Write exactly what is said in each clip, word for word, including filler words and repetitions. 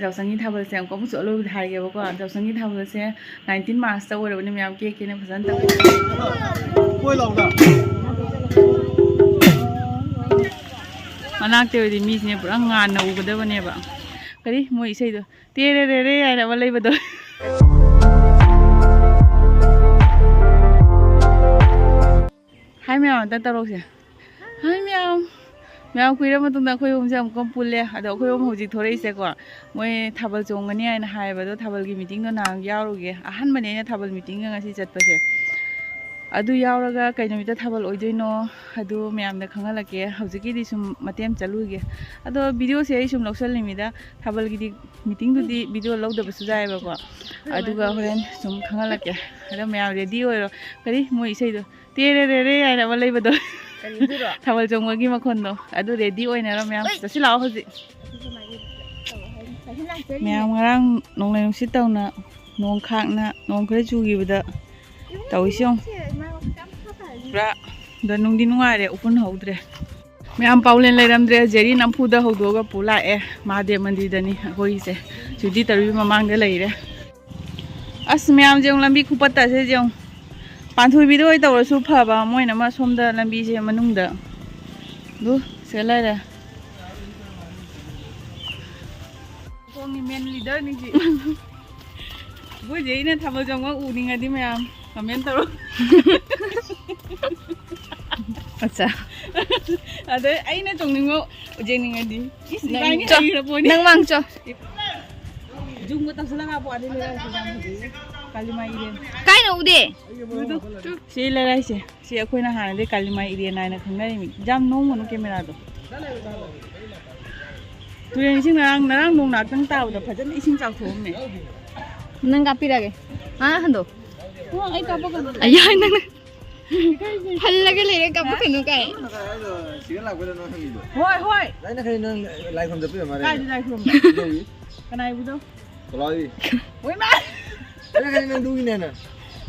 ꯌꯥꯎꯁꯪꯒꯤ ꯊꯥꯕꯜꯁꯦ ꯑꯃꯨꯛꯀ ꯑꯃꯨꯛꯁꯨ ꯑꯔꯣꯏꯕꯗ ꯍꯥꯏꯒꯦꯕꯀꯣ꯫ ꯌꯥꯎꯁꯪꯒꯤ ꯊꯥꯕꯜꯁꯦ nineteen March ꯇ ꯑꯣꯏꯔꯕꯅꯤ ꯃꯌꯥꯝ꯫ ꯀꯦꯛ ꯀꯦꯅ ꯐꯖꯅ ꯇꯧ꯫ ꯀꯣꯏ ꯂꯥꯎꯅ꯫ ꯃꯅꯥꯛꯇ ꯑꯣꯏꯔꯗꯤ ꯃꯤꯁꯤꯅꯦ ꯄꯨꯔꯥ ꯉꯥꯟꯅ ꯎꯒꯗꯕꯅꯦꯕ꯫ ꯀꯔꯤ ꯃꯣꯏ ꯏꯁꯩꯗꯣ "ꯇꯦꯔꯦ ꯔꯦ ꯔꯦ" ꯍꯥꯏꯅ ꯑꯃ ꯂꯩꯕꯗꯣ꯫ ꯍꯥꯏ ꯃꯌꯥꯝ ꯑꯝꯇ ꯇꯧꯔꯛꯁꯦ꯫ ꯍꯥꯏ ꯃꯌꯥꯝ꯫ ꯃꯌꯥꯝ ꯀꯨꯏꯔ ꯃꯇꯨꯡꯗ ꯑꯩꯈꯣꯏ ꯑꯍꯨꯝꯁꯦ ꯑꯃꯨꯛꯀ ꯄꯨꯜꯂꯦ꯫ ꯑꯗꯣ ꯑꯩꯈꯣꯏ ꯑꯍꯨꯝ ꯍꯧꯖꯤꯛ ꯊꯣꯔꯛꯏꯁꯦꯀꯣ, ꯃꯣꯏ ꯊꯥꯕꯜ ꯆꯣꯡꯒꯅꯤ ꯍꯥꯏꯅ ꯍꯥꯏꯌꯦꯕ꯫ ꯑꯗꯣ ꯊꯥꯕꯜꯒꯤ meeting ꯗꯣ ꯅꯍꯥꯟ ꯌꯥꯎꯔꯨꯒꯦ꯫ ꯑꯍꯥꯟꯕꯅꯦ ꯑꯩꯅ ꯊꯥꯕꯜ meeting ꯒ ꯉꯁꯤ ꯆꯠꯄꯁꯦ꯫ ꯑꯗꯨ ꯌꯥꯎꯔꯒ ꯀꯩ ꯅꯨꯃꯤꯠꯇ ꯊꯥꯕꯜ ꯑꯣꯏꯗꯣꯏꯅꯣ, ꯑꯗꯨ ꯃꯌꯥꯝꯗ ꯈꯪꯍꯜꯂꯛꯀꯦ꯫ ꯍꯧꯖꯤꯛꯀꯤꯗꯤ ꯁꯨꯝ ꯃꯇꯦꯛ ꯑꯃ ꯆꯠꯂꯨꯒꯦ꯫ ꯑꯗꯣ video ꯁꯦ ꯑꯩ ꯁꯨꯝ ꯂꯧꯁꯜꯂꯤꯃꯤꯗ, ꯊꯥꯕꯜꯒꯤꯗꯤ meeting ꯗꯨꯗꯤ video ꯂꯧꯗꯕꯁꯨ ꯌꯥꯏꯌꯦꯕꯀꯣ꯫ ꯑꯗꯨꯒ ꯍꯣꯔꯦꯟ ꯁꯨꯝ ꯈꯪꯍꯜꯂꯛꯀꯦ꯫ ꯑꯗꯣ ꯃꯌꯥꯝ ready ꯑꯣꯏꯔꯣ꯫ ꯀꯔꯤ ꯃꯣꯏ ꯏꯁꯩꯗꯣ "ꯇꯦꯔꯦ ꯔꯦ ꯔꯦ" ꯍꯥꯏꯅ ꯑꯃ ꯂꯩꯕꯗꯣ꯫ ꯀꯔꯤ ꯑꯗꯨꯔꯣ? ꯊꯥꯕꯜ ꯆꯣꯡꯕꯒꯤ ꯃꯈꯣꯟꯗꯣ꯫ ꯑꯗꯨ ready ꯑꯣꯏꯅꯔꯣ ꯃꯌꯥꯝ꯫ ꯍꯣꯏ꯫ ꯆꯠꯁꯤ ꯂꯥꯛꯑꯣ ꯍꯧꯖꯤꯛ꯫ ꯃꯌꯥꯝ ꯉꯔꯥꯡ ꯅꯣꯡꯂꯩ ꯅꯨꯡꯁꯤꯠ ꯇꯧꯅ, ꯅꯣꯡ ꯈꯥꯛꯅ, ꯅꯣꯡ ꯈꯔ ꯆꯨꯈꯤꯕꯗ ꯇꯧꯔꯤꯁꯤ ꯌꯦꯡꯉꯨ꯫ ꯄꯨꯔꯥ ꯑꯗ ꯅꯨꯡꯗꯤ ꯅꯨꯡꯉꯥꯏꯔꯦ, ꯎꯐꯨꯟ ꯍꯧꯗ꯭ꯔꯦ꯫ ꯃꯌꯥꯝ ꯄꯥꯎꯂꯦꯟ ꯂꯩꯔꯝꯗ꯭ꯔꯦ, ꯖꯦꯔꯤ ꯅꯝꯐꯨꯗ ꯍꯧꯗꯣꯛꯑꯒ ꯄꯨ ꯂꯥꯛꯑꯦ꯫ ꯃꯍꯥꯗꯦꯕ ꯃꯟꯗꯤꯔꯗꯅꯤ ꯑꯩꯈꯣꯏꯒꯤꯁꯦ꯫ ꯁ꯭ꯋꯤꯇꯤ ꯇꯧꯔꯤꯕꯤ ꯃꯃꯥꯡꯗ ꯂꯩꯔꯦ꯫ ꯑꯁ ꯃꯌꯥꯝꯁꯦ ꯌꯦꯡꯉꯨ, ꯂꯝꯕꯤ ꯈꯨꯄꯠꯇꯁꯦ ꯌꯦꯡꯉꯨ꯫ ꯄꯥꯟꯊꯣꯏꯕꯤꯗ ꯑꯣꯏ ꯇꯧꯔꯁꯨ ꯐꯕ, ꯃꯣꯏꯅ ꯑꯃ ꯁꯣꯝꯗ ꯂꯝꯕꯤꯁꯦ ꯃꯅꯨꯡꯗ꯫ ꯑꯗꯨ ꯁꯤꯗ ꯂꯩꯔꯦ꯫ ꯈꯣꯡꯒꯤ main leader ꯅꯤ ꯁꯤ꯫ ꯕꯣꯏꯁꯦ ꯑꯩꯅ ꯊꯥꯕꯜ ꯆꯣꯡꯕ ꯎꯅꯤꯡꯉꯗꯤ ꯃꯌꯥꯝ comment ꯇꯧꯔꯣ꯫ ꯑꯠꯆꯥ꯫ ꯑꯗꯩ ꯑꯩꯅ ꯆꯣꯡꯅꯤꯡꯕ ꯌꯦꯡꯅꯤꯡꯉꯗꯤ꯫ ꯏꯁ, ꯅꯪ ꯏꯕꯥꯅꯤ ꯆꯣ꯫ ꯍꯩꯈ꯭ꯔ ꯄꯣꯠꯅꯤ꯫ ꯅꯪ ꯃꯥꯡ ꯆꯣ꯫ ꯖꯨꯝꯒ ꯇꯧꯁꯜꯂꯒ ꯍꯥꯞꯄꯣ, ꯑꯗꯨ ꯂꯩꯔꯛꯁꯦ ꯌꯥꯝ ꯐꯖꯩ꯫ ꯀꯥꯂꯤꯃꯥꯏ ꯏꯔꯦꯟ꯫ ꯀꯥꯏꯅ ꯎꯗꯦ? ꯁꯤ ꯂꯩꯔꯛꯁꯦ꯫ ꯁꯤ ꯑꯩꯈꯣꯏꯅ ꯍꯥꯟꯅꯗꯤ ꯀꯥꯂꯤꯃꯥꯏ ꯏꯔꯦꯟ ꯍꯥꯏꯅ ꯈꯪꯅꯔꯤꯃꯤ꯫ ꯌꯥꯝ ꯅꯣꯡꯒꯅꯨ camera ꯗꯣ꯫ ꯇꯨꯔꯦꯟ ꯏꯁꯤꯡ ꯉꯔꯥꯡ, ꯉꯔꯥꯡ ꯅꯣꯡ ꯉꯥꯛꯇꯪ ꯇꯥꯕꯗ ꯐꯖꯅ ꯏꯁꯤꯡ ꯆꯥꯎꯊꯣꯛꯑꯝꯃꯦ꯫ ꯅꯪ ꯀꯥꯞꯄꯤꯔꯒꯦ꯫ ꯑꯥ, ꯍꯟꯗꯣ꯫ ꯑꯣ, ꯑꯩ ꯀꯥꯞꯄꯛꯀꯅꯨ꯫ ꯑꯌꯥ, ꯅꯪ ꯍꯜꯂꯒ ꯂꯩꯔꯦ, ꯀꯥꯞꯄꯛꯀꯅꯨ ꯀꯥꯏ꯫ ꯁꯤꯗ ꯂꯥꯛꯄꯗ ꯅꯪ ꯍꯪꯉꯤꯗꯣ꯫ ꯍꯣꯏ, ꯍꯣꯏ꯫ ꯑꯩꯅ ꯈꯜꯂꯤ ꯅꯪ ꯂꯥꯏ ꯈꯨꯔꯨꯝ ꯆꯠꯄ ꯑꯣꯏꯔ ꯃꯥꯜꯂꯦ꯫ ꯀꯥꯏꯗ ꯂꯥꯏ ꯈꯨꯔꯨꯝꯕ? ꯏꯕꯨꯙꯧꯒꯤ꯫ ꯀꯅꯥ ꯏꯕꯨꯙꯧ? ꯀꯂꯥꯎꯗꯤ꯫ ꯍꯣꯏ, ꯃꯥ꯫ ꯑꯩꯅ ꯈꯜꯂꯤ ꯅꯪ ꯑꯗꯨꯒꯤꯅꯦꯅ꯫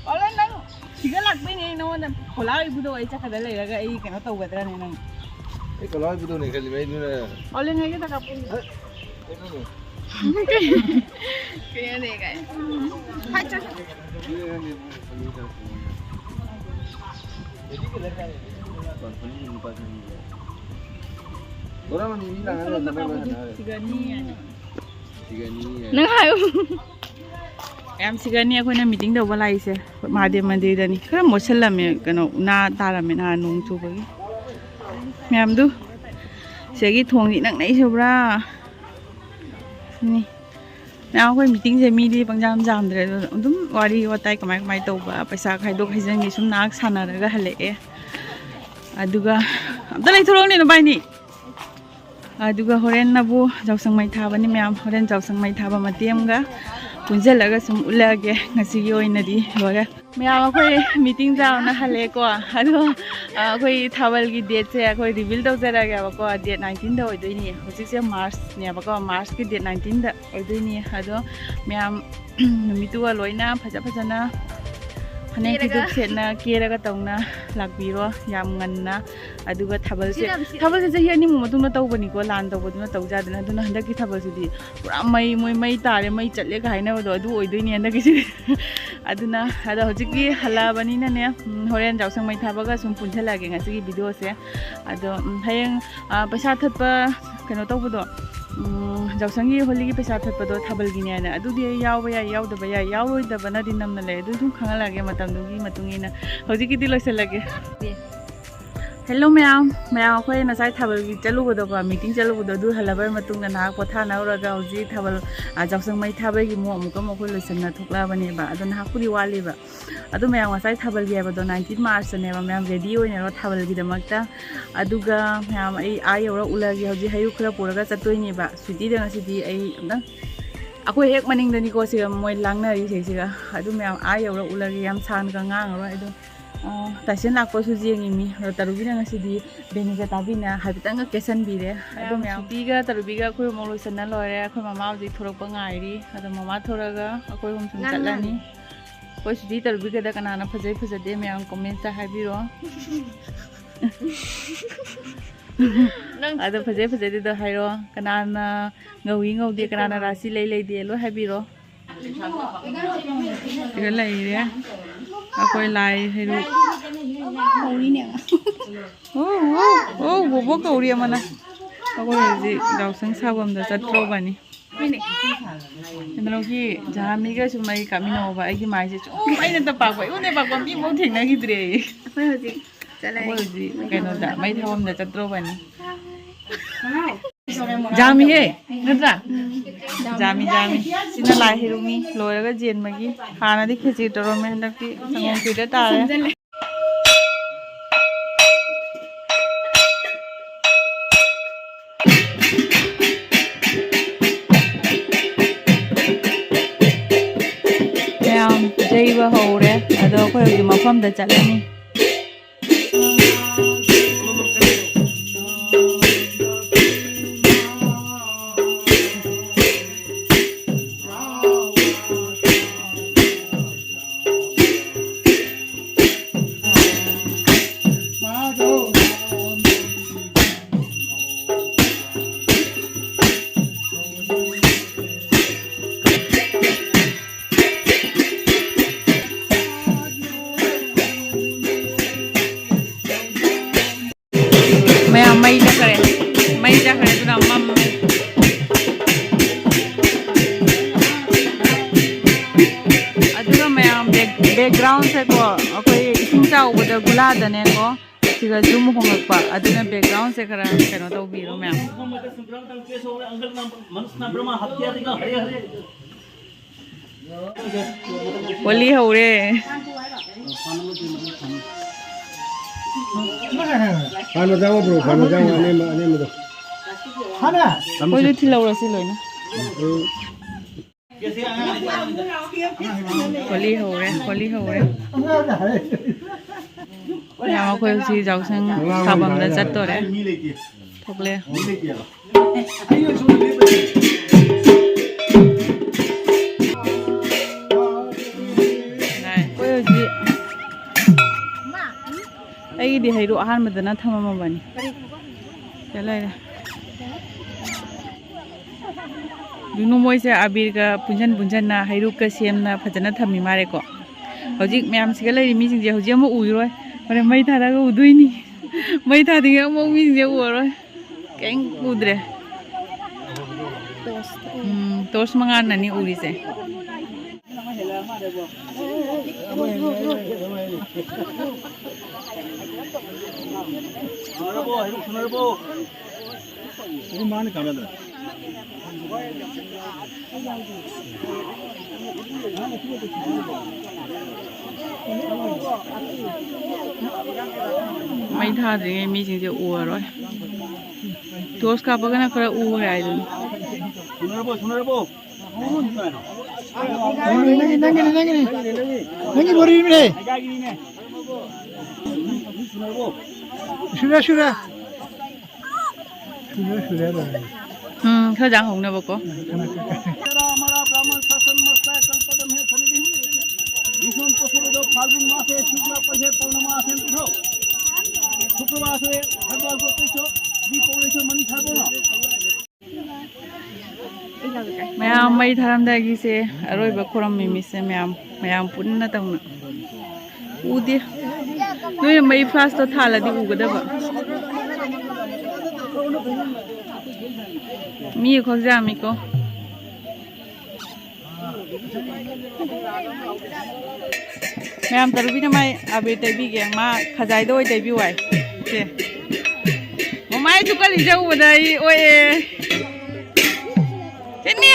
ꯑꯣꯂꯦ, ꯅꯪ ꯁꯤꯗ ꯂꯥꯛꯄꯩꯅꯦ ꯑꯩ ꯅꯉꯣꯟꯗ ꯈꯣꯂꯥꯎ ꯏꯕꯨꯙꯧ ꯑꯩ ꯆꯠꯈ꯭ꯔꯗ ꯂꯩꯔꯒ ꯑꯩ ꯀꯩꯅꯣ ꯇꯧꯒꯗ꯭ꯔꯅꯦ ꯅꯪ꯫ ꯑꯩ ꯀꯂꯥꯎ ꯏꯕꯨꯙꯧꯅꯦ ꯈꯜꯂꯤꯕ ꯑꯩꯗꯨꯅ꯫ ꯑꯣꯂꯦ, ꯅꯪꯒꯤ ꯇꯥꯀꯥ ꯄꯨꯡ꯫ ꯍꯦ? ꯀꯩꯅꯣꯅꯦ? ꯀꯩꯅꯣꯅꯦ ꯀꯥꯏ꯫ ꯅꯪ ꯍꯥꯏꯌꯨ꯫ ꯌꯥꯝ ꯁꯤꯒꯅꯤ ꯑꯩꯈꯣꯏꯅ ꯃꯤꯇꯤꯡ ꯇꯧꯕ ꯂꯥꯛꯏꯁꯦ꯫ ꯃꯍꯥꯗꯦꯕ ꯃꯟꯗꯤꯔꯗꯅꯤ꯫ ꯈꯔ ꯃꯣꯠꯁꯜꯂꯝꯃꯦ, ꯀꯩꯅꯣ, ꯎꯅꯥ ꯇꯥꯔꯝꯃꯦ ꯅꯍꯥꯟ ꯅꯣꯡ ꯆꯨꯕꯒꯤ꯫ ꯃꯌꯥꯝꯗꯨ ꯁꯤꯗꯒꯤ ꯊꯣꯡꯗꯤ ꯅꯛꯅꯩꯁꯦ ꯄꯨꯔꯥ꯫ ꯅꯤ꯫ ꯃꯌꯥꯝ ꯑꯩꯈꯣꯏ ꯃꯤꯇꯤꯡꯁꯦ ꯃꯤꯗꯤ ꯄꯪꯖꯥꯝ ꯖꯥꯝꯗ꯭ꯔꯦ꯫ ꯑꯗꯨ ꯑꯗꯨꯝ ꯋꯥꯔꯤ ꯋꯥꯇꯥꯏ ꯀꯃꯥꯏ ꯀꯃꯥꯏ ꯇꯧꯕ, ꯄꯩꯁꯥ ꯈꯥꯏꯗꯣꯛ ꯈꯥꯏꯖꯤꯟꯒꯤ ꯁꯨꯝ ꯉꯥꯏꯍꯥꯛ ꯁꯥꯟꯅꯔꯒ ꯍꯜꯂꯛꯑꯦ꯫ ꯑꯗꯨꯒ ꯑꯝꯇ ꯂꯩꯊꯣꯔꯛꯎꯅꯦ ꯅꯕꯥꯏꯅꯤ꯫ ꯑꯗꯨꯒ ꯍꯣꯔꯦꯟꯅꯕꯨ ꯌꯥꯎꯁꯪ ꯃꯩ ꯊꯥꯕꯅꯤ ꯃꯌꯥꯝ꯫ ꯍꯣꯔꯦꯟ ꯌꯥꯎꯁꯪ ꯃꯩ ꯊꯥꯕ ꯃꯇꯦꯛ ꯑꯃꯒ ꯄꯨꯟꯁꯤꯜꯂꯒ ꯁꯨꯝ ꯎꯠꯂꯛꯑꯒꯦ꯫ ꯉꯁꯤꯒꯤ ꯑꯣꯏꯅꯗꯤ ꯂꯣꯏꯔꯦ꯫ ꯃꯌꯥꯝ ꯑꯩꯈꯣꯏ ꯃꯤꯇꯤꯡ ꯆꯥꯎꯅ ꯍꯜꯂꯦꯀꯣ꯫ ꯑꯗꯣ, ꯑ, ꯑꯩꯈꯣꯏ ꯊꯥꯕꯜꯒꯤ ꯗꯦꯠꯁꯦ ꯑꯩꯈꯣꯏ ꯔꯤꯚꯤꯜ ꯇꯧꯖꯔꯛꯑꯒꯦꯕꯀꯣ꯫ ꯗꯦꯠ ꯅꯥꯏꯟꯇꯤꯟꯗ ꯑꯣꯏꯗꯣꯏꯅꯤ꯫ ꯍꯧꯖꯤꯛꯁꯦ ꯃꯥꯔꯁꯅꯦꯕꯀꯣ꯫ ꯃꯥꯔꯁꯀꯤ ꯗꯦꯠ ꯅꯥꯏꯟꯇꯤꯟꯗ ꯑꯣꯏꯗꯣꯏꯅꯤ꯫ ꯑꯗꯣ ꯃꯌꯥꯝ ꯅꯨꯃꯤꯠꯇꯨꯒ ꯂꯣꯏꯅ ꯐꯖ ꯐꯖꯅ ꯐꯅꯦꯛ ꯀꯦꯔꯒ꯫ ꯐꯤꯗꯨꯛ ꯁꯦꯠꯅ ꯀꯦꯔꯒ ꯇꯧꯅ ꯂꯥꯛꯄꯤꯔꯣ ꯌꯥꯝ ꯉꯟꯅ꯫ ꯑꯗꯨꯒ ꯊꯥꯕꯜꯁꯦ, ꯁꯤꯗ, ꯁꯤꯗ꯫ ꯊꯥꯕꯜꯁꯦ ꯆꯍꯤ ꯑꯅꯤꯃꯨꯛ ꯃꯇꯨꯡꯗ ꯇꯧꯕꯅꯤꯀꯣ, ꯂꯥꯟ ꯇꯧꯕꯗꯨꯅ ꯇꯧꯖꯥꯗꯅ꯫ ꯑꯗꯨꯅ ꯍꯟꯗꯛꯀꯤ ꯊꯥꯕꯜꯁꯤꯗꯤ ꯄꯨꯔꯥ ꯃꯩ, ꯃꯣꯏ ꯃꯩ ꯇꯥꯔꯦ, ꯃꯩ ꯆꯠꯂꯦꯒ ꯍꯥꯏꯅꯕꯗꯣ ꯑꯗꯨ ꯑꯣꯏꯗꯣꯏꯅꯤ ꯍꯟꯗꯛꯀꯤꯁꯤꯗꯤ꯫ ꯑꯗꯨꯅ, ꯑꯗꯣ ꯍꯧꯖꯤꯛꯇꯤ ꯍꯜꯂꯛꯑꯕꯅꯤꯅꯅꯦ, ꯎꯝ, ꯍꯣꯔꯦꯟ ꯌꯥꯎꯁꯪ ꯃꯩ ꯊꯥꯕꯒ ꯁꯨꯝ ꯄꯨꯟꯁꯤꯜꯂꯛꯑꯒꯦ ꯉꯁꯤꯒꯤ ꯚꯤꯗꯤꯑꯣꯁꯦ꯫ ꯑꯗꯣ, ꯎꯝ, ꯍꯌꯦꯡ, ꯑ, ꯄꯩꯁꯥ ꯊꯠꯄ ꯀꯩꯅꯣ ꯇꯧꯕꯗꯣ, ꯎꯝ, ꯌꯥꯎꯁꯪꯒꯤ ꯍꯣꯂꯤꯒꯤ ꯄꯩꯁꯥ ꯊꯠꯄꯗꯣ ꯊꯥꯕꯜꯒꯤꯅꯦꯅ꯫ ꯑꯗꯨꯗꯤ ꯑꯩ ꯌꯥꯎꯕ ꯌꯥꯏ, ꯌꯥꯎꯗꯕ ꯌꯥꯏ, ꯌꯥꯎꯔꯣꯏꯗꯕꯅꯗꯤ ꯅꯝꯅ ꯂꯩ꯫ ꯑꯗꯨ ꯁꯨꯝ ꯈꯪꯍꯜꯂꯛꯑꯒꯦ ꯃꯇꯝꯗꯨꯒꯤ ꯃꯇꯨꯡ ꯏꯟꯅ꯫ ꯍꯧꯖꯤꯛꯀꯤꯗꯤ ꯂꯣꯏꯁꯤꯜꯂꯒꯦ꯫ ꯍꯦꯜꯂꯣ ꯃꯌꯥꯝ, ꯃꯌꯥꯝ ꯑꯩꯈꯣꯏ ꯉꯁꯥꯏ ꯊꯥꯕꯜꯒꯤ ꯆꯠꯂꯨꯕꯗꯣꯀꯣ, ꯃꯤꯇꯤꯡ ꯆꯠꯂꯨꯕꯗꯣ, ꯑꯗꯨ ꯍꯜꯂꯕ ꯃꯇꯨꯡꯗ ꯉꯥꯏꯍꯥꯛ ꯄꯣꯊꯥꯅꯧꯔꯒ ꯍꯧꯖꯤꯛ ꯊꯥꯕꯜ, ꯑ, ꯌꯥꯎꯁꯪ ꯃꯩ ꯊꯥꯕꯒꯤ ꯃꯑꯣꯡ ꯑꯃꯨꯛꯀ ꯑꯃꯨꯛ ꯑꯩꯈꯣꯏ ꯂꯣꯏꯁꯤꯟꯅ ꯊꯣꯛꯂꯛꯑꯕꯅꯦꯕ꯫ ꯑꯗꯣ ꯉꯥꯏꯍꯥꯛꯄꯨꯗꯤ ꯋꯥꯠꯂꯤꯕ꯫ ꯑꯗꯨ ꯃꯌꯥꯝ ꯉꯁꯥꯏ ꯊꯥꯕꯜꯒꯤ ꯍꯥꯏꯕꯗꯣ ꯅꯥꯏꯟꯇꯤꯟ ꯃꯥꯔꯁꯇꯅꯦꯕ꯫ ꯃꯌꯥꯝ ꯔꯦꯗꯤ ꯑꯣꯏꯅꯔꯣ ꯊꯥꯕꯜꯒꯤꯗꯃꯛꯇ꯫ ꯑꯗꯨꯒ ꯃꯌꯥꯝ ꯑꯩ ꯑꯥ ꯌꯧꯔ ꯎꯠꯂꯒꯦ꯫ ꯍꯧꯖꯤꯛ ꯍꯩꯔꯨꯛ ꯈꯔ ꯄꯨꯔꯒ ꯆꯠꯇꯣꯏꯅꯦꯕ꯫ ꯁ꯭ꯋꯤꯇꯤꯗ ꯉꯁꯤꯗꯤ ꯑꯩ ꯑꯝꯇꯪ, ꯑꯩꯈꯣꯏ ꯍꯦꯛ ꯃꯅꯤꯡꯗꯅꯤꯀꯣ ꯁꯤꯒ ꯃꯣꯏ ꯂꯥꯡꯅꯔꯤꯁꯦ ꯁꯤꯒ꯫ ꯑꯗꯨ ꯃꯌꯥꯝ ꯑꯥ ꯌꯧꯔ ꯎꯠꯂꯒꯦ꯫ ꯌꯥꯝ ꯁꯥꯡꯅꯒ ꯉꯥꯡꯉꯔꯣꯏ꯫ ꯑꯗꯨ, ꯑ, ꯇꯥꯏꯁꯟ ꯂꯥꯛꯄꯁꯨ ꯌꯦꯡꯉꯤꯃꯤ꯫ ꯑꯗꯣ ꯇꯔꯨꯕꯤꯅ ꯉꯁꯤꯗꯤ ꯕꯦꯅꯤꯀꯥ ꯇꯥꯕꯤꯅ ꯍꯥꯏꯐꯦꯠꯇꯪꯒ ꯀꯦꯁꯟꯕꯤꯔꯦ꯫ ꯑꯗꯨ ꯃꯌꯥꯝ ꯁ꯭ꯋꯤꯇꯤꯒ ꯇꯔꯨꯕꯤꯒ ꯑꯩꯈꯣꯏ ꯑꯃꯨꯛ ꯂꯣꯏꯁꯟꯅ ꯂꯣꯏꯔꯦ꯫ ꯑꯩꯈꯣꯏ ꯃꯃꯥ ꯍꯧꯖꯤꯛ ꯊꯣꯔꯛꯄ ꯉꯥꯏꯔꯤ꯫ ꯑꯗꯣ ꯃꯃꯥ ꯊꯣꯔꯛꯑꯒ ꯑꯩꯈꯣꯏ ꯑꯍꯨꯝ ꯁꯨꯝ ꯉꯥꯡ ꯆꯠꯂꯅꯤ꯫ ꯉꯥꯡ꯫ ꯑꯩꯈꯣꯏ ꯁ꯭ꯋꯤꯇꯤ ꯇꯔꯨꯕꯤꯒꯗ ꯀꯅꯥꯅ ꯐꯖꯩ ꯐꯖꯗꯦ ꯃꯌꯥꯝ ꯀꯣꯃꯦꯟꯇ ꯍꯥꯏꯕꯤꯔꯣ꯫ ꯑꯗꯣ ꯐꯖꯩ ꯐꯖꯗꯦꯗꯣ ꯍꯥꯏꯔꯣ, ꯀꯅꯥꯅ ꯉꯧꯏ ꯉꯧꯗꯦ, ꯀꯅꯥꯅ ꯔꯥꯁꯤ ꯂꯩ ꯂꯩꯇꯦ, ꯂꯣꯏ ꯍꯥꯏꯕꯤꯔꯣ꯫ ꯁꯤꯗ ꯂꯩꯔꯦ ꯑꯩꯈꯣꯏ ꯂꯥꯏ ꯍꯩꯔꯨꯛ꯫ ꯑꯣ, ꯑꯣ, ꯑꯣ, ꯕꯣꯕꯣꯛ ꯀꯧꯔꯤ ꯑꯃꯅ꯫ ꯑꯩꯈꯣꯏ ꯍꯧꯖꯤꯛ ꯌꯥꯎꯁꯪ ꯁꯥꯐꯝꯗ ꯆꯠꯇ꯭ꯔꯣꯕꯅꯤ꯫ ꯀꯩꯅꯣꯒꯤ ꯖꯍꯥꯃꯤꯒꯁꯨ ꯃꯩ ꯀꯥꯞꯃꯤꯟꯅꯧꯕ꯫ ꯑꯩꯒꯤ ꯃꯥꯏꯁꯦ ꯁꯨꯝ ꯑꯩꯅ ꯇ ꯄꯥꯛꯄ, ꯑꯩꯉꯣꯟꯗ ꯄꯥꯛꯄ ꯃꯤ ꯑꯃꯐꯥꯎ ꯊꯦꯡꯅꯈꯤꯗ꯭ꯔꯦ꯫ ꯑꯩꯈꯣꯏ ꯍꯧꯖꯤꯛ ꯆꯠꯂꯅꯤ꯫ ꯑꯩꯈꯣꯏ ꯍꯧꯖꯤꯛ ꯀꯩꯅꯣꯗ ꯃꯩ ꯊꯥꯐꯝꯗ ꯆꯠꯇ꯭ꯔꯣꯕꯅꯤ꯫ ꯖꯥꯃꯤꯍꯦ, ꯅꯠꯇ꯭ꯔꯥ? ꯖꯥꯃꯤ, ꯖꯥꯃꯤ꯫ ꯁꯤꯅ ꯂꯥꯏ ꯍꯩꯔꯨꯛꯅꯤ꯫ ꯂꯣꯏꯔꯒ ꯆꯦꯟꯕꯒꯤ꯫ ꯍꯥꯟꯅꯗꯤ ꯈꯦꯆꯤ ꯇꯧꯔꯝꯃꯦ, ꯍꯟꯗꯛꯇꯤ ꯁꯪꯒꯣꯝ ꯈꯦꯔꯗ ꯇꯥꯔꯦ꯫ ꯃꯌꯥꯝ ꯌꯩꯕ ꯍꯧꯔꯦ꯫ ꯑꯗꯣ ꯑꯩꯈꯣꯏ ꯍꯧꯖꯤꯛ ꯃꯐꯝꯗ ꯆꯠꯂꯅꯤ꯫ ꯃꯌꯥꯝ ꯃꯩ ꯆꯠꯈ꯭ꯔꯦ, ꯃꯩ ꯆꯠꯈ꯭ꯔꯦ, ꯑꯗꯨꯅ ꯃꯝꯃꯦ꯫ ꯑꯗꯨꯒ ꯃꯌꯥꯝ ꯕꯦꯛ-, ꯕꯦꯛꯒ꯭ꯔꯥꯎꯟꯁꯦꯀꯣ, ꯑꯩꯈꯣꯏ ꯏꯁꯤꯡ ꯆꯥꯎꯕꯗ ꯒꯨꯂꯥꯗꯅꯦꯀꯣ, ꯁꯤꯒ ꯖꯨꯝ ꯍꯣꯡꯉꯛꯄ, ꯑꯗꯨꯅ ꯕꯦꯛꯒ꯭ꯔꯥꯎꯟꯁꯦ ꯈꯔ ꯀꯩꯅꯣ ꯇꯧꯕꯤꯔꯣ ꯃꯌꯥꯝ꯫ ꯍꯣꯂꯤ ꯍꯧꯔꯦ꯫ ꯍꯥꯟꯅ ꯆꯪꯉꯣ bro, ꯍꯥꯟꯅ ꯆꯪꯉꯣ, ꯑꯅꯦꯝꯕ, ꯑꯅꯦꯝꯕꯗꯣ꯫ ꯑꯩꯈꯣꯏꯁꯨ ꯊꯤꯜꯍꯧꯔꯁꯤ ꯂꯣꯏꯅ꯫ ꯎꯝ꯫ ꯍꯣꯂꯤ ꯍꯧꯔꯦ, ꯍꯣꯂꯤ ꯍꯧꯔꯦ꯫ ꯃꯌꯥꯝ ꯑꯩꯈꯣꯏ ꯍꯧꯖꯤꯛ ꯌꯥꯎꯁꯪ ꯁꯥꯐꯝꯗ ꯆꯠꯇꯣꯔꯦ꯫ ꯊꯣꯛꯂꯦ꯫ ꯑꯩꯈꯣꯏ ꯍꯧꯖꯤꯛ, ꯑꯩꯒꯤꯗꯤ ꯍꯩꯔꯨꯛ ꯑꯍꯥꯟꯕꯗꯅ ꯊꯝꯃꯝꯃꯕꯅꯤ꯫ ꯂꯩꯔꯦ꯫ ꯖꯨꯅꯨ ꯃꯣꯏꯁꯦ ꯑꯕꯤꯔꯒ ꯄꯨꯟꯁꯟ ꯄꯨꯟꯁꯟꯅ ꯍꯩꯔꯨꯛꯀ ꯁꯦꯝꯅ ꯐꯖꯅ ꯊꯝꯃꯤ ꯃꯥꯜꯂꯦꯀꯣ꯫ ꯍꯧꯖꯤꯛ ꯃꯌꯥꯝꯁꯤꯒ ꯂꯩꯔꯤ ꯃꯤꯁꯤꯡꯁꯦ ꯍꯧꯖꯤꯛ ꯑꯃꯨꯛ ꯎꯔꯣꯏ꯫ ꯍꯣꯔꯦꯟ ꯃꯩ ꯊꯥꯔꯒ ꯎꯗꯣꯏꯅꯤ꯫ ꯃꯩ ꯊꯥꯗ꯭ꯔꯤꯉꯩ ꯑꯃꯨꯛ ꯃꯤꯁꯤꯡꯁꯦ ꯎꯔꯔꯣꯏ꯫ ꯀꯩꯝ ꯎꯗ꯭ꯔꯦ꯫ ꯎꯝ, ꯇꯣꯔꯆ ꯃꯉꯥꯜꯅꯅꯤ ꯎꯔꯤꯁꯦ꯫ ꯃꯩ ꯊꯥꯗ꯭ꯔꯤꯉꯩ ꯃꯤꯁꯤꯡꯁꯦ ꯎꯔꯔꯣꯏ꯫ ꯇꯣꯔꯆ ꯀꯥꯞꯄꯒꯅ ꯈꯔ ꯎꯔꯦ ꯍꯥꯏꯗꯨꯅꯤ꯫ ꯅꯪꯒꯤꯅꯤ, ꯅꯪꯒꯤꯅꯤ, ꯅꯪꯒꯤꯅꯤ꯫ ꯅꯪꯒꯤ ꯕꯣꯔꯤꯅꯤꯅꯦ꯫ ꯁꯨꯔꯦ, ꯁꯨꯔꯦ꯫ ꯁꯨꯔꯦ, ꯁꯨꯔꯦ, ꯂꯣꯏꯔꯦ꯫ ꯎꯝ, ꯈꯔ ꯆꯥꯡ ꯍꯧꯅꯕꯀꯣ꯫ ꯀꯅꯥ, ꯀꯅꯥ? ꯍꯔꯥ, ꯍꯔꯥ, ꯕ꯭ꯔꯥꯍꯃꯟ ꯁꯥꯁꯟ ꯃꯁꯂꯥꯏ ꯀꯜꯄꯗꯝ ꯍꯦ ꯁꯟꯅꯤꯙꯤ꯫ ꯕꯤꯁꯨꯝ ꯄꯁꯨꯔꯗꯣ ꯐꯥꯜꯒꯨꯟ ꯃꯥꯁꯦ ꯁꯨꯛꯂꯥ ꯄꯟꯊꯦ ꯄꯧꯔꯅꯃꯥꯁꯦ ꯄꯤꯊꯣ꯫ ꯁꯨꯀ꯭ꯔꯕꯥꯁꯦ ꯍꯔꯕꯥꯜ ꯒꯣꯇ꯭ꯔꯤꯁꯣ ꯗꯤ ꯄꯧꯔꯦꯁꯣ ꯃꯅꯤ ꯁꯥꯕꯣꯅ꯫ ꯃꯌꯥꯝ ꯃꯩ ꯊꯥꯔꯝꯗꯥꯏꯒꯤꯁꯦ ꯑꯔꯣꯏꯕ ꯈꯨꯔꯝꯃꯤ ꯃꯤꯁꯦ ꯃꯌꯥꯝ, ꯃꯌꯥꯝ ꯄꯨꯟꯅ ꯇꯧꯅ꯫ ꯎꯗꯦ꯫ ꯅꯣꯏꯅ ꯃꯩ ꯐ꯭ꯂꯥꯁꯇꯣ ꯊꯥꯜꯂꯗꯤ ꯎꯒꯗꯕ꯫ ꯃꯤ ꯈꯛ ꯌꯥꯝꯃꯤꯀꯣ꯫ ꯃꯌꯥꯝ ꯇꯔꯨꯕꯤꯅ ꯃꯥꯏ ꯑꯕꯤꯔ ꯇꯩꯕꯤꯒꯦ꯫ ꯃꯥ ꯈꯖꯥꯏꯗ ꯑꯣꯏ ꯇꯩꯕꯤꯌꯨ ꯍꯥꯏ꯫ ꯁꯦ꯫ ꯃꯃꯥꯏ ꯊꯨꯀꯠꯂꯤꯁꯦ ꯎꯕꯗ ꯑꯩ ꯑꯣꯛꯑꯦ꯫ ꯆꯦꯅꯤ!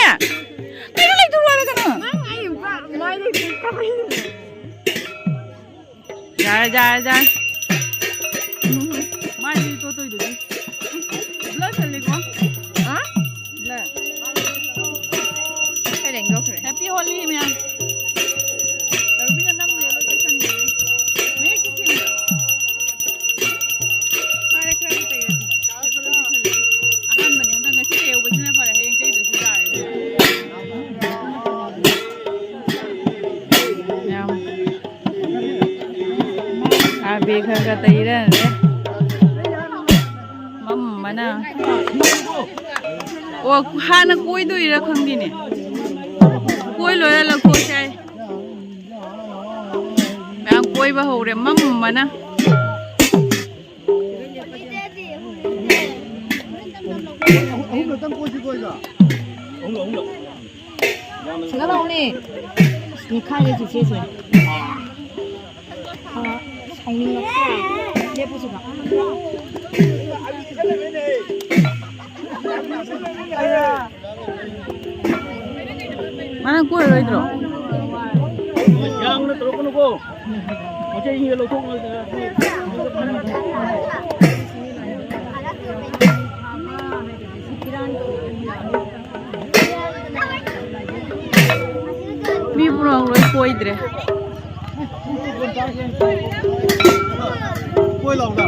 ꯀꯩꯅꯣ ꯂꯩꯊꯣꯛꯑꯣ ꯍꯥꯏꯔꯒꯅ? ꯅꯪ ꯑꯩ ꯃꯥꯏ ꯂꯩꯊꯣꯛ ꯀꯃꯥꯏꯅ? ꯌꯥꯔꯦ, ꯌꯥꯔꯦ, ꯌꯥꯔꯦ꯫ ꯎꯝ, ꯃꯥꯏꯗꯤ ꯇꯣꯠꯇꯣꯏꯗꯨꯗꯤ꯫ ꯕ꯭ꯂꯔ ꯆꯠꯂꯤꯀꯣ? ꯍꯥ? ꯕ꯭ꯂꯔ꯫ ꯀꯩ ꯂꯦꯡꯗꯣꯛꯈ꯭ꯔꯦ? Happy Holi ꯃꯌꯥꯝ꯫ ꯔꯕꯤꯅ ꯅꯝꯃꯦ, ꯂꯣꯏ ꯇꯩꯁꯟꯈ꯭ꯔꯦ꯫ ꯃꯌꯦꯛꯇꯤ ꯁꯦꯡꯕ꯭ꯔꯥ? ꯐꯔꯦ, ꯈꯔꯗꯤ ꯇꯩꯔꯗꯤ꯫ ꯑꯍꯥꯟꯕꯅꯦ ꯍꯟꯗꯛ, ꯉꯁꯤ ꯂꯩꯍꯧꯕꯁꯤꯅ ꯐꯔꯦ, ꯍꯌꯦꯡ ꯇꯩꯗ꯭ꯔꯁꯨ ꯌꯥꯔꯦ꯫ ꯌꯥꯝ ꯑꯕꯤꯔ ꯈꯔ ꯈꯔ ꯇꯩꯔꯅꯦ꯫ ꯃꯝꯕꯅ ꯑꯣ, ꯍꯥꯟꯅ ꯀꯣꯏꯗꯣꯏꯔꯥ ꯈꯪꯗꯦꯅꯦ꯫ ꯀꯣꯏ ꯂꯣꯏꯔ ꯂꯧꯊꯣꯛꯁꯦ ꯍꯥꯏ꯫ ꯃꯌꯥꯝ ꯀꯣꯏꯕ ꯍꯧꯔꯦ ꯃꯝꯃꯅ꯫ ꯑꯍꯨꯝꯂꯛꯇꯪ ꯀꯣꯏꯁꯤ ꯀꯣꯏꯕ꯫ ꯑꯍꯨꯝꯂꯛ, ꯑꯍꯨꯝꯂꯛ꯫ ꯁꯤꯗ ꯂꯥꯛꯑꯣꯅꯦ꯫ ꯑꯁ, ꯅꯦꯠꯈꯥꯏꯔꯦ ꯆꯤꯆꯦꯁꯦ꯫ ꯑ, ꯁꯥꯎꯅꯤꯡꯉꯛꯇ꯭ꯔꯣ? ꯂꯦꯞꯄꯨ ꯁꯤꯗ꯫ ꯃꯥꯅ ꯀꯣꯏꯔꯣꯏꯗ꯭ꯔꯣ? ꯌꯥꯝꯅ ꯇꯧꯔꯛꯀꯅꯨꯀꯣ꯫ ꯄꯣꯠ ꯆꯩꯁꯤꯡꯁꯦ ꯂꯧꯊꯣꯛ꯫ ꯃꯤ ꯄꯨꯔꯥ ꯂꯣꯏ ꯀꯣꯏꯗ꯭ꯔꯦ꯫ ꯀꯣꯏ ꯂꯥꯎꯗ꯫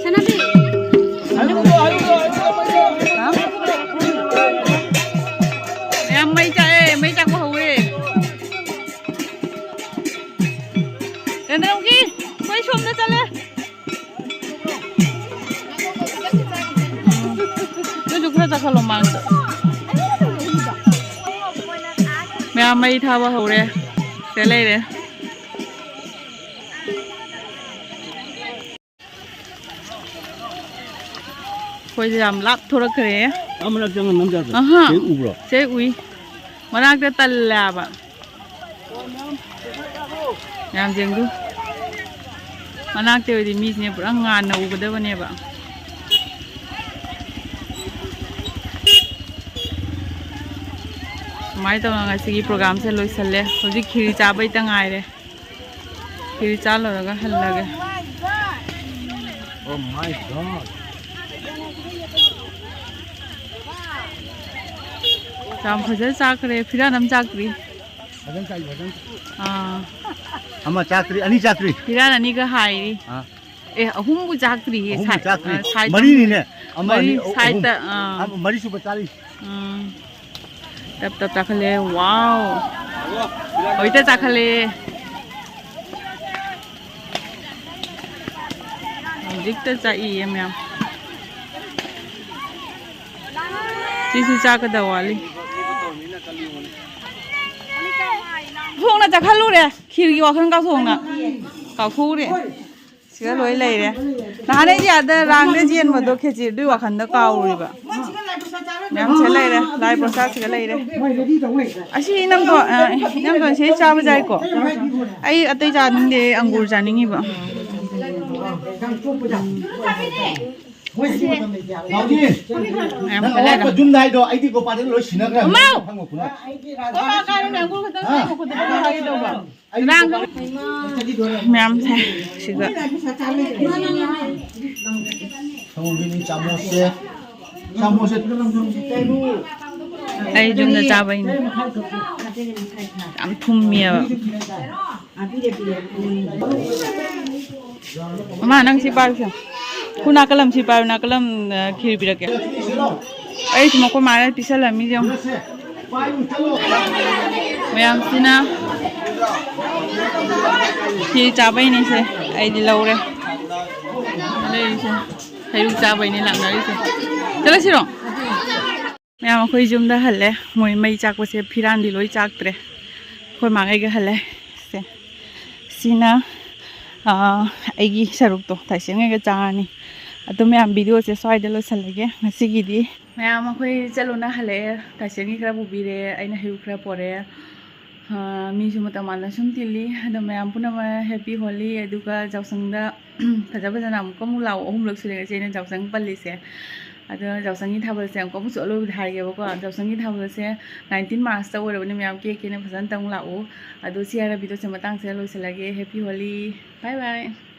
ꯁꯅꯥꯕꯤ꯫ ꯃꯌꯥꯝ ꯃꯩ ꯆꯥꯛꯑꯦ, ꯃꯩ ꯆꯥꯛꯄ ꯍꯧꯔꯦ꯫ ꯔꯦꯟꯗ꯭ꯔꯣꯒꯤ, ꯑꯩꯈꯣꯏ ꯁꯣꯝꯗ ꯆꯠꯂꯦ꯫ ꯅꯣꯏꯁꯨ ꯈꯔ ꯆꯠꯈꯠꯂꯣ ꯃꯥꯡꯗ꯫ ꯃꯌꯥꯝ ꯃꯩ ꯊꯥꯕ ꯍꯧꯔꯦ꯫ ꯁꯤꯗ ꯂꯩꯔꯦ꯫ ꯑꯩꯈꯣꯏꯁꯦ ꯌꯥꯝ ꯂꯥꯞꯊꯣꯔꯛꯈ꯭ꯔꯦ꯫ ꯑꯥ ꯃꯅꯥꯛ ꯆꯪꯉ ꯅꯝ ꯌꯥꯗ꯭ꯔꯣ? ꯑꯍꯥ꯫ ꯁꯤ ꯎꯕ꯭ꯔꯣ? ꯁꯤ ꯎꯏ꯫ ꯃꯅꯥꯛꯇ ꯇꯜꯂꯦꯕ꯫ ꯃꯌꯥꯝ ꯌꯦꯡꯗꯨ꯫ ꯃꯅꯥꯛꯇ ꯑꯣꯏꯗꯤ ꯃꯤꯁꯤꯅꯦ ꯄꯨꯔꯥ ꯉꯥꯟꯅ ꯎꯒꯗꯕꯅꯦꯕ꯫ ꯁꯨꯃꯥꯏꯅ ꯇꯧꯅ ꯉꯁꯤꯒꯤ ꯄ꯭ꯔꯣꯒꯥꯝꯁꯦ ꯂꯣꯏꯁꯜꯂꯦ꯫ ꯍꯧꯖꯤꯛ ꯈꯤꯔꯤ ꯆꯥꯕꯩꯇ ꯉꯥꯏꯔꯦ꯫ ꯈꯤꯔꯤ ꯆꯥ ꯂꯣꯏꯔꯒ ꯍꯜꯂꯒꯦ꯫ Oh my God. ꯌꯥꯝ ꯐꯖꯅ ꯆꯥꯈ꯭ꯔꯦ꯫ ꯐꯤꯔꯥꯟ ꯑꯃ ꯆꯥꯛꯇ꯭ꯔꯤ꯫ ꯐꯖꯅ ꯆꯥꯏ, ꯐꯖꯅ ꯆꯥꯏ꯫ ꯑꯥ꯫ ꯑꯃ ꯆꯥꯛꯇ꯭ꯔꯤ, ꯑꯅꯤ ꯆꯥꯛꯇ꯭ꯔꯤ꯫ ꯐꯤꯔꯥꯟ ꯑꯅꯤꯒ ꯍꯥꯏꯔꯤ꯫ ꯑꯥ꯫ ꯑꯦ, ꯑꯍꯨꯝꯕꯨ ꯆꯥꯛꯇ꯭ꯔꯤꯌꯦ꯫ ꯑꯍꯨꯝꯕꯨ ꯁꯥꯏ-, ꯆꯥꯛꯇ꯭ꯔꯤ꯫ ꯑ, ꯁꯥꯏꯠ ꯃꯔꯤꯅꯤꯅꯦ꯫ ꯑꯃ, ꯃꯔꯤ, ꯑꯅꯤ, ꯑꯍꯨꯝ꯫ ꯁꯥꯏꯠꯇ, ꯑꯥ꯫ ꯑꯃ, ꯃꯔꯤꯁꯨꯕ ꯆꯥꯔꯤ꯫ ꯎꯝ꯫ ꯇꯞ ꯇꯞ ꯆꯥꯈꯠꯂꯦ꯫ ꯋꯥꯎ꯫ ꯍꯧꯖꯤꯛꯇ ꯆꯥꯈꯠꯂꯦ꯫ ꯍꯧꯖꯤꯛꯇ ꯆꯥꯛꯏꯌꯦ ꯃꯌꯥꯝ꯫ ꯁꯤꯁꯨ ꯆꯥꯀꯗꯕ ꯋꯥꯠꯂꯤ꯫ ꯊꯣꯡꯅ ꯆꯥꯈꯠꯂꯨꯔꯦ꯫ ꯈꯤꯔꯒꯤ ꯋꯥꯈꯜ ꯀꯥꯎꯊꯣꯛꯅ ꯀꯥꯎꯊꯣꯛꯎꯔꯦ꯫ ꯁꯤꯒ ꯂꯣꯏ ꯂꯩꯔꯦ꯫ ꯅꯍꯥꯟ ꯑꯩꯗꯤ ꯑꯥꯗ ꯔꯥꯡꯗ ꯌꯦꯟꯕꯗꯣ ꯈꯦꯆꯤꯗꯨꯒꯤ ꯋꯥꯈꯜꯗ ꯀꯥꯎꯔꯨꯔꯤꯕ꯫ ꯃꯌꯥꯝ ꯁꯤꯗ ꯂꯩꯔꯦ, ꯂꯥꯏ ꯄ꯭ꯔꯁꯥꯗ ꯁꯤꯗ ꯂꯩꯔꯦ꯫ ꯑꯁꯤ ꯏꯅꯝꯗꯣ, ꯑ, ꯏꯅꯝꯗꯣ ꯁꯤ ꯆꯥꯕ ꯌꯥꯏꯀꯣ? ꯑꯩ ꯑꯇꯩ ꯆꯥꯅꯤꯡꯗꯦ, ꯑꯩ ꯑꯪꯒꯨꯔ ꯆꯥꯅꯤꯡꯉꯤꯕ꯫ ꯅꯥꯎꯕꯤ, ꯃꯌꯥꯝ ꯅꯪ ꯈꯜꯂꯦ꯫ ꯑꯋꯥꯠꯄ ꯌꯨꯝꯗ ꯍꯥꯏꯗꯣ ꯑꯩꯗꯤ ꯒꯣꯄꯥꯗ ꯂꯣꯏ ꯁꯤꯟꯅꯈ꯭ꯔꯕꯅꯦ꯫ ꯑꯃꯥꯎ! ꯅꯪ ꯈꯪꯉꯣ ꯄꯨꯂꯞ꯫ ꯀꯣ ꯀꯥꯏꯔꯣꯅꯦ, ꯑꯪꯒꯨꯔ ꯈꯛꯇꯪ ꯍꯥ? ꯂꯩꯔꯣ, ꯈꯨꯗꯛꯇ ꯍꯥꯏꯒꯦ ꯇꯧꯕ꯫ ꯑꯩ ꯃꯌꯥꯝꯁꯦ ꯁꯤꯒ꯫ ꯁꯪꯒꯣꯝꯒꯤꯅꯤ ꯆꯥꯃꯁꯁꯦ꯫ ꯆꯥꯃꯁꯁꯦ꯫ ꯑꯩ ꯌꯨꯝꯗ ꯆꯥꯕꯩꯅꯦ꯫ ꯌꯥꯝ ꯊꯨꯝꯃꯦꯕ꯫ ꯃꯃꯥ, ꯅꯪ ꯁꯤ ꯄꯥꯏꯌꯨꯁꯦ꯫ ꯈꯨꯅꯥ ꯀꯂꯝ ꯁꯤ ꯄꯥꯏꯌꯨ, ꯅꯥ ꯀꯂꯝ, ꯑ, ꯈꯤꯔ ꯄꯤꯔꯛꯀꯦ꯫ ꯑꯩꯁꯨ ꯃꯈꯣꯏ ꯃꯥꯅ ꯄꯤꯁꯜꯂꯝꯃꯤ ꯌꯦꯡꯉꯨ꯫ ꯃꯌꯥꯝꯁꯤꯅ ꯈꯤꯔ ꯆꯥꯕꯩꯅꯤꯁꯦ꯫ ꯑꯩꯗꯤ ꯂꯧꯔꯦ꯫ ꯂꯩꯔꯤꯁꯦ꯫ ꯍꯩꯔꯨꯛ ꯆꯥꯕꯩꯅꯤ ꯂꯥꯛꯅꯔꯤꯁꯦ꯫ ꯆꯠꯂꯁꯤꯔꯣ? ꯃꯌꯥꯝ ꯑꯩꯈꯣꯏ ꯌꯨꯝꯗ ꯍꯜꯂꯦ꯫ ꯃꯣꯏ ꯃꯩ ꯆꯥꯛꯄꯁꯦ ꯐꯤꯔꯥꯟꯗꯤ ꯂꯣꯏ ꯆꯥꯛꯇ꯭ꯔꯦ꯫ ꯑꯩꯈꯣꯏ ꯃꯥꯈꯩꯒ ꯍꯜꯂꯦ꯫ ꯁꯦ꯫ ꯁꯤꯅ, ꯑꯥ, ꯑꯩꯒꯤ ꯁꯔꯨꯛꯇꯣ ꯇꯥꯏꯁꯦꯟꯈꯩꯒ ꯆꯥꯔꯅꯤ꯫ ꯑꯗꯣ ꯃꯌꯥꯝ ꯚꯤꯗꯤꯑꯣꯁꯦ ꯁ꯭ꯋꯥꯏꯗ ꯂꯣꯏꯁꯤꯜꯂꯒꯦ ꯉꯁꯤꯒꯤꯗꯤ꯫ ꯃꯌꯥꯝ ꯑꯩꯈꯣꯏ ꯆꯠꯂꯨꯅ ꯍꯜꯂꯛꯑꯦ꯫ ꯇꯥꯏꯁꯦꯟꯒꯤ ꯈꯔ ꯄꯨꯕꯤꯔꯦ, ꯑꯩꯅ ꯍꯩꯔꯨꯛ ꯈꯔ ꯄꯣꯔꯛꯑꯦ꯫ ꯃꯤꯁꯨ ꯃꯇꯝ ꯃꯥꯟꯅ ꯁꯨꯝ ꯇꯤꯜꯂꯤ꯫ ꯑꯗꯣ ꯃꯌꯥꯝ ꯄꯨꯝꯅꯃꯛ happy Holi꯫ ꯑꯗꯨꯒ ꯌꯥꯎꯁꯪꯗ ꯐꯖ ꯐꯖꯅ ꯑꯃꯨꯛꯀ ꯑꯃꯨꯛ ꯂꯥꯛꯑꯣ꯫ ꯑꯍꯨꯝꯂꯛ ꯁꯨꯔꯦ ꯉꯁꯤ ꯑꯩꯅ ꯌꯥꯎꯁꯪ ꯄꯜꯂꯤꯁꯦ꯫ ꯑꯗꯣ ꯌꯥꯎꯁꯪꯒꯤ ꯊꯥꯕꯜꯁꯦ ꯑꯃꯨꯛꯀ ꯑꯃꯨꯛꯁꯨ ꯑꯔꯣꯏꯕꯗ ꯍꯥꯏꯔꯒꯦꯕꯀꯣ꯫ ꯌꯥꯎꯁꯪꯒꯤ ꯊꯥꯕꯜꯁꯦ nineteen March-ꯇ ꯑꯣꯏꯔꯕꯅꯤ꯫ ꯃꯌꯥꯝ ꯀꯦꯛ ꯀꯦꯅ ꯐꯖꯅ ꯇꯧ ꯂꯥꯛꯎ꯫ ꯑꯗꯣ ꯁꯤ ꯍꯥꯏꯔ video-ꯁꯦ ꯃꯇꯥꯡꯁꯤꯗ ꯂꯣꯏꯁꯤꯜꯂꯒꯦ꯫ Happy Holi꯫ Bye bye꯫